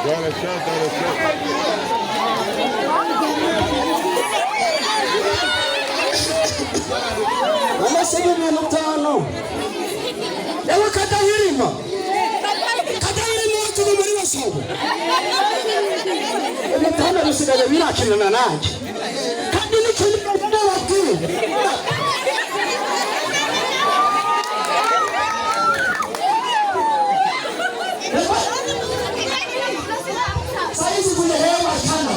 Dara aşağı, dara aşağı. Amashyi ibintu bitanu ewe kadahirima kadahirima wacu muri basabo ibitanu bisigaye birakinana nanjye kandi n'ikintu nababwiye. Saizi kwenye hewa tano.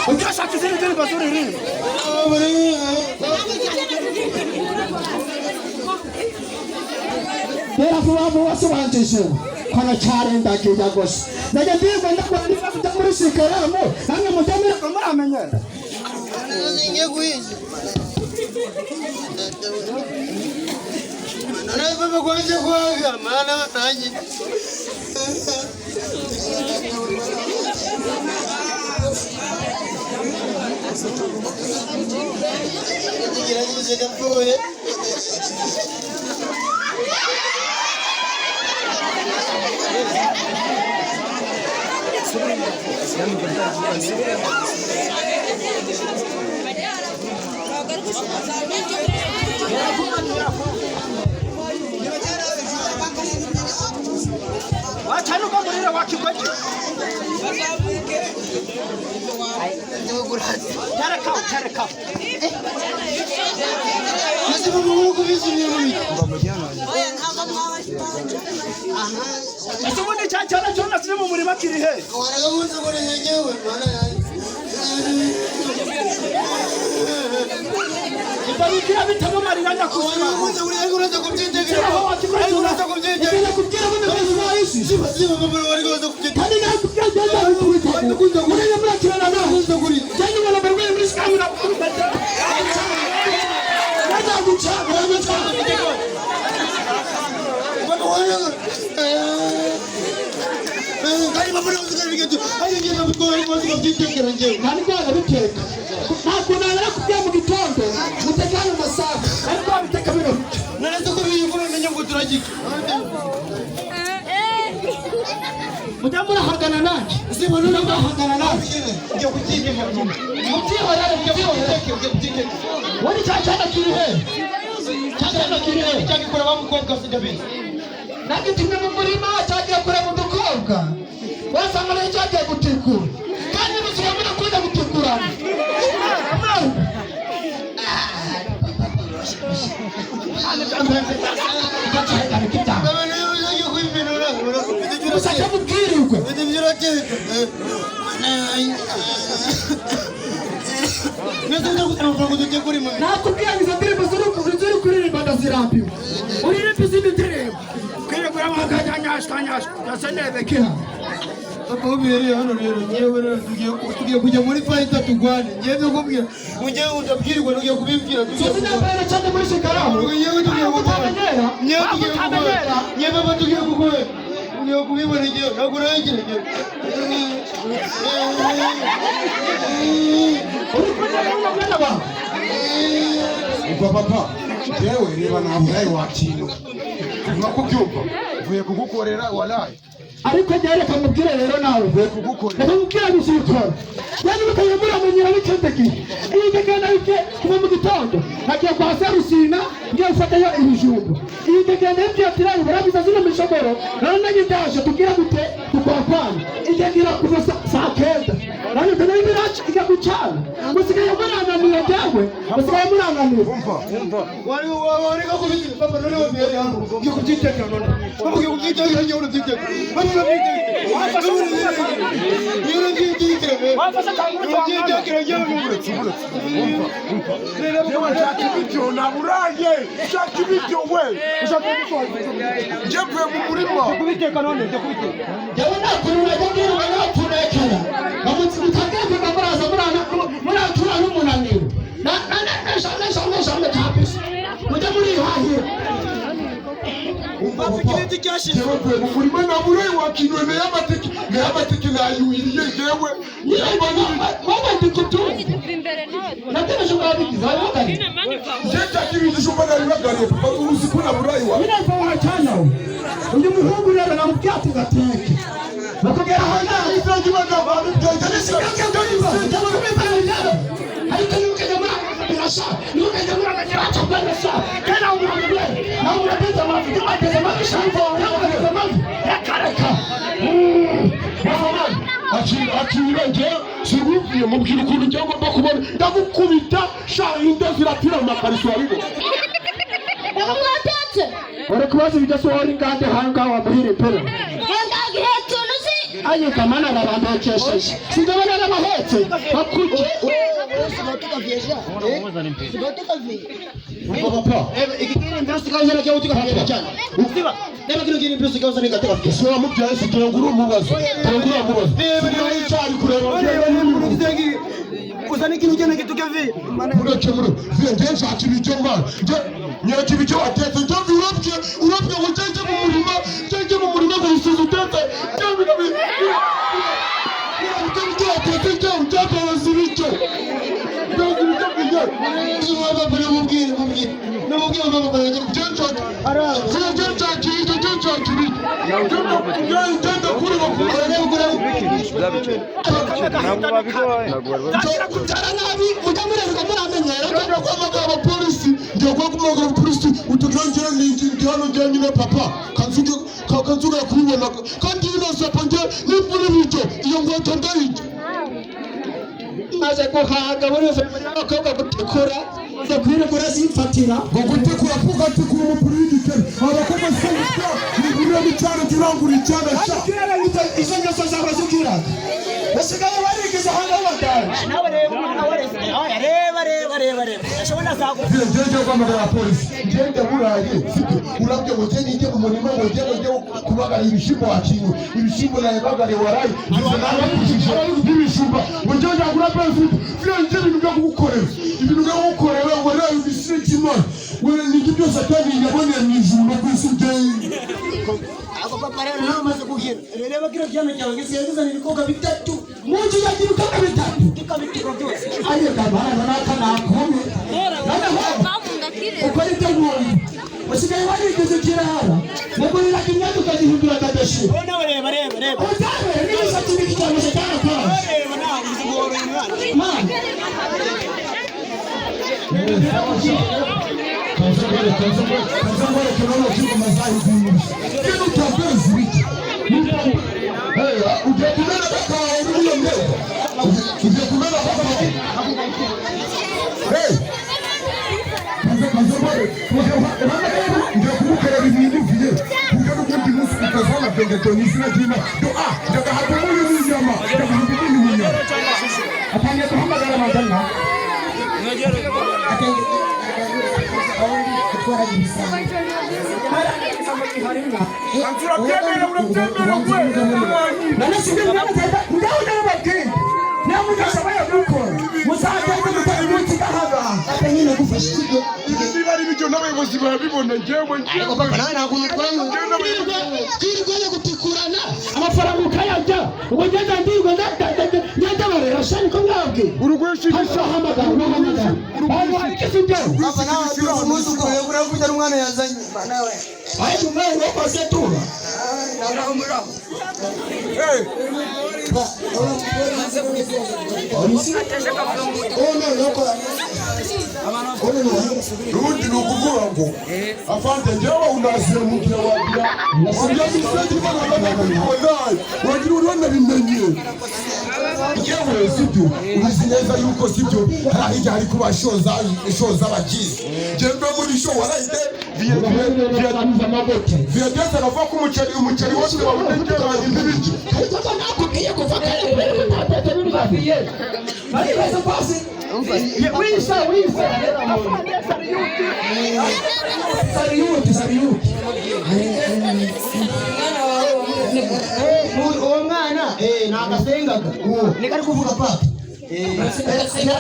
Ukashaka izindi ndirimbo z'uririmba. Bera vuba vuba sobanjije kono cyarendagiye gusa najya ndirwa ndagwa niba kujya muri sikaramu namwe mujya murako muramenyera. Wachanuka murira wakigwaje. Tereka tereka. Ese ubundi cya cyana cyo nasire mu murima kiri he? Ibabikira bitamo marira nyakusima. Ntabwo nabera kubwira mu gitondo mutekane amasaha ariko wabiteka bino. Mujya murahagana nanjye mujya murahagana nanjye mubyihorere mubyihorere. Wari cya cyana kiri he? Cya cyana kiri he? Nagitumye mu murima cyagiye kureba udukobwa wasanga nayo cyagiye gutikura kandi musigaye murakunda gutikurana. Gusa mubwirirwe nakubwira izo ndirimbo ziri kuririmba ndazirambiwe uririmba izindi ndirimbo. Papa, ubereye hano rero, ngewe rero tugiye kujya muri fighter, tugwane. Ngewe ndakubwira, ngewe utabwirwa, tugiye kubibwira, tugiye Suzi nambere cyane muri shikaramu. Ngewe tugiye gukora. Utamenyera. Ngewe tugiye gukora. Utamenyera. Ngewe papa, tugiye gukora. Tugiye kubibona ngewe, ntabwo urangire ngewe. Uri kunyara mwana wawe. Umva papa, jewe reba naburaye wakintu urimo kubyumva, mvuye kugukorera walayi. Ariko njyewe reka mubwire rero nawe. Mvuye kugukorera. Reka mubwire bizikora. Yani mukajya muramenyera n'ikindi gihe. Iyi ndagenda bike kuva mu gitondo. Nagiye kwa Serusina, ngiye gufatayo ibijumba. Iyi ndagenda ibyo tirari barabiza zino mishogoro. None nanjye ndaje tubwira gute tukwakwana. Ijya kuva saa 9. None ndabona ibiracu ijya gucana. Musigaye murananira jewe. Musigaye murananira. Umva. Wari wari kubiti papa, none wabereye hano. Ngiye kubyitekera none. Papa, ngiye kubyitekera, ngiye kubyitekera. Papa, urabyitekera. Ngiye urabyitekera. Urabyitekera ngiye. Umva, umva, jewe nshaka ibiryo, naburaye, nshaka ibiryo we, ushaka ibiryo, njye mvuye mu murima. Kubiteka none, ngiye kubiteka. Jewe nta kuntu najya ngirirwa nabatunekera. Bamutse mutangiye kuva muraza murana muratura n'umunaniro. Na na na nesha nesha nesha kabisa. Mujye murihahira. Umva papa, jewe mvuye mu murima, naburaye wakintu, neye amateke, neye amateke nayuhiriye jewe. Nyirayibona wowe ndi kutumva. Nategereje ko wabigize wabibagariye. Njye nshaka ibijumba nabibagariye papa, uzi ko naburaye wa Nyirayipfa wacana we. Uyu muhungu rero namubwiye ati gateke. Bakugera aho nawe. Ariko ntukajya muramenyera, ntukajya muramenyera sha, kandi nawe muramenyera, nawe murateze amavi, ntibateze amavi sha, nawe murateze amavi, reka reka. Akira, akira, njye sikubwiye, mubwira ukuntu njye ngomba kubona, ndagukubita sha, inda ziratira mu makariso wabibona. Ntabwo mwatetse. Uri kubaza ibyo sohora ingande hangaha wamuhira ipera. Ngahetse unusi. Ayi kamana arabambekesheje, sindabona arabahetse bakuki. Umva papa. Ese wamubyaye si tengura umubazo, tengura umubazo, sinari cyari kureba. Uzana ikintu ugenda gituke vi. Mureke, mureke, njye nshaka ibiryo mwana, njye nyereka ibiryo watetse, njye urabye, urabye ngo njye mu murima, njye mu murima ngo usize utetse, njye bino ibyo ibyo watetse, njye njye ibiryo, njye ibiryo bijye. Mubwire, mubwire. Namubwire papa, Njye nshaka, njye nshaka ibiryo, njye nshaka ibiryo, njye njye ndakureba. Ntangira kubyara nabi mujya murerwa muramenyera. Njya guhamagara abapolisi, njya guhamagara abapolisi, utugira njye ndi hano njye nyine papa, kansuge kansuge kubibona kandi ino sapa njye nimvura ibiryo iyo ngweto ndayirya. Maze guhaga buri wese abakobwa gutukura nza kwirugura zimfatira. Ngo gutekura, kugatekura umupira w'igikeri, abakobwa se gutya nigurira n'icyana turangura icyana sha. Ariko izo ngeso zawe zibwiraga basigaye barigize ahangaha badanje. Nawe reba umwana wareze. Oya, reba reba reba reba. Ashobora Vile njye njye guhamagara abapolisi, njye ndaburaye sibyo, urabye ngo njye nijye mu murima ngo njye kubagara ibishyimbo wakintu, ibishyimbo nabibagariye waraye ngize narabikujije n'ibijumba ngo njye njagura benefit vile njye ibintu byo kugukorera, ibintu byo kugukorera waraye ibisire cy'Imana wera nijye byose atari yaboneye mu ijuru no ku isi bye. Ako papa rero nawe umaze kugira. Reba kino cyana cyawe gisigaye kizana ibikobwa bitatu. Mu nzu yagira ibikorwa bitatu. Kikabitiro byose. Ayo kamara naka nakome noneho ukora ibyo wumva usigaye warigize ikirara muguriraga imyenda ukagihindura akadashira. Wowe nawe reba reba reba. Utabe n'imisatsi n'igitonyesha cyarakaje. Reba nawe uzi guhobera umwana. Mana. Kazangore kinono cy'ingoma zayigumisha kino cyambezi biki. Hey, ugiye kumena kaka wawe uri iyo ndege, ugiye kumena kaka wawe. Hey, kaze kazangore, ngiye kumukorera ibintu viye kuburyo n'ubundi munsi utazana byongeto mu izina ry'Imana do a ndagahabwa umunyu n'inyama, ndagahabwa umunyu n'inyama. Atangiye guhamagara amagana. Atwara ibisambo. Urabyemera urabyemera we. None si ibyo mwene ndaho ndababwiye nta mudashoboye gukora muzagende mutagahaga. Papa nyine gufasha sibyo? Niba ari ibyo n'abayobozi barabibona njyewe njyewe. Ariko papa nawe ntabwo umutwara. Twirirwa gutikurana amafaranga ukayarya ubwo ngenda ndirwa ngenda barera shani ko mwabwiye. Urugwishigisha. Hamagara uhamagara abantu babigize ibyo. Papa nawe wabyutse umunsi ukora uravuga umwana yazanye nawe. Ariko umwana wakoze tura. Ubundi ni ukuvuga ngo afande njyewe unazemukira wagira wagira misengi imana banabibona wagira uranabimenye yewe sibyo ubizi neza yuko sibyo hari hirya hari kuba shoza shoza abagizi njyewe muri show warayide viye aravuga ko umuceri umuceri wose wawutekera ibiryo. Ariko ko nakubwiye kuva kare kubera ko utatetse bino baribaza pasi wisa wisa afande sariyuti sariyuti sariyuti. Uwo mwana ntabwo asengaga niko ari kuvuga papa.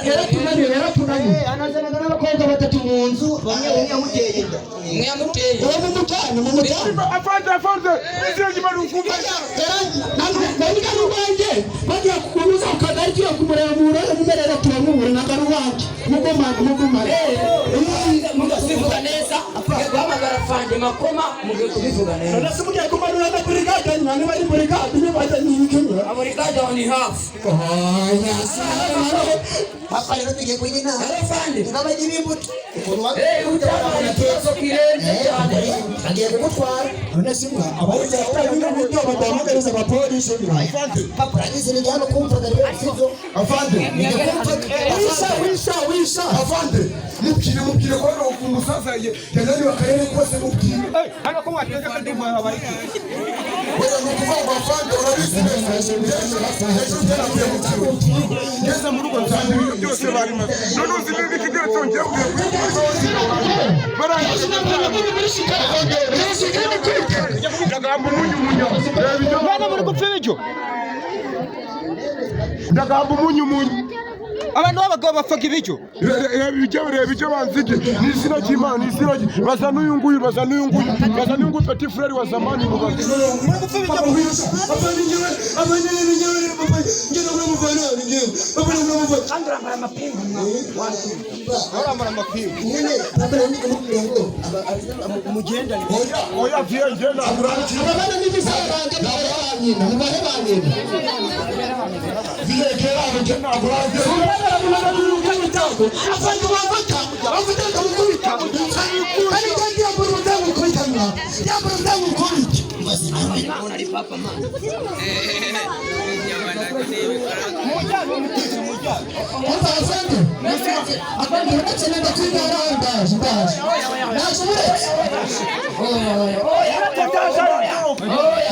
Yaratunaniye yaratunaniye. Anazanaga n'abakobwa batatu mu nzu bamwe umwe yamuteye inda. Umwe yamuteye. Uwo mumujyane mumujyane. Afande afande misengi imana ukumva. Nari uwanjye bagiye kukubuza ukagari tugiye kumureba mu burore mumerere turamubura ntabwo ari uwanjye mugumane mugumane. Mugabivuga neza mugiye guhamagara afande Makoma mugiye kubivuga neza. None se mugiye kumanura na burigade niba ari burigade niba ari ibikenewe. Aburigade ni hafi. Papa rero tugiye kujya inama. Afande. N'abagira imbuto. Utabona ikibazo kirenze cyane. Agiye kugutwara. None se mwa abarinzi bafite uburyo badahamagariza abapolisi. Papa urabizi ni hano kumvaga rero sibyo? Afande Wisa wisa wisa. Afande mubwire mubwire ko hano umusaza yananiwe akarere kose mubwire. Hano ko mwateka kandi mwabariki. Wewe ni ukuvuga ngo afande urabizi neza ejo byaravuye mu kigo ngeze mu rugo nsanga ibintu byose barimo none uzi niba ikigeretse ngiye ndagamba umunyu munyu Mwana muri gupfa ibiryo. ndagamba umunyu munyu. Abantu b'abagabo bapfaga ibiryo. Reba ibyo reba ibyo banzige ni izina ry'Imana ni izina baza n'uyu nguyu baza n'uyu nguyu baza n'uyu nguyu petit frère wa zamani mubaza. Muri gupfa ibiryo. Kandi urambara amapingu. Urambara amapingu. Nyine papa rero ndi kumubwira ngo mugendane. Oya oya viye njye ntabwo urangije. Abana n'ibizarange mubahe ba nyina mubahe ba nyina. Viye kera njye ntabwo urangije. Afande wamata bamutaka mukubita kandi kandi yambura umudamu ukubita mwa yambura umudamu ukubita. Umva afande afande uretse nenda kwigara ndaje ndaje ndaje uretse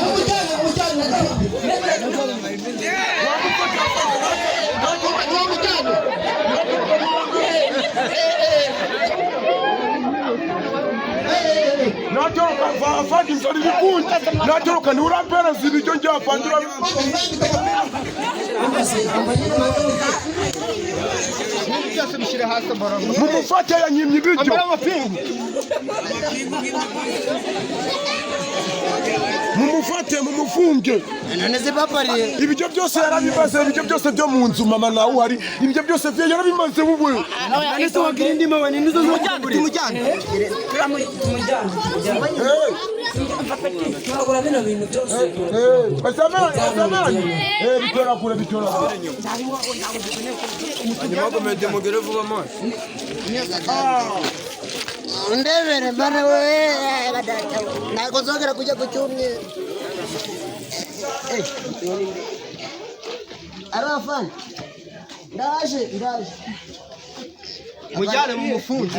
mumujyane mumujyane mumujyane. Natoroka afande inzara iri kunjya natoroka ntiurampereza ibiryo njye afande mumufate yanyimye ibiryo mumufate mumufunge. None se papa rero. Ibiryo byose yarabimaze ibiryo byose byo mu nzu mama nawe uhari ibyo byose byo yarabimaze wowe. None se wagira indi mama ni nizo tumujyane. Tumujyane. Turagura bino bintu byose. Bitoragura bitoragura. Ndebere mbana we ntabwo nzongera kujya ku cyumweru. Ari afande ndaje ndaje. Mujyane mumufunge.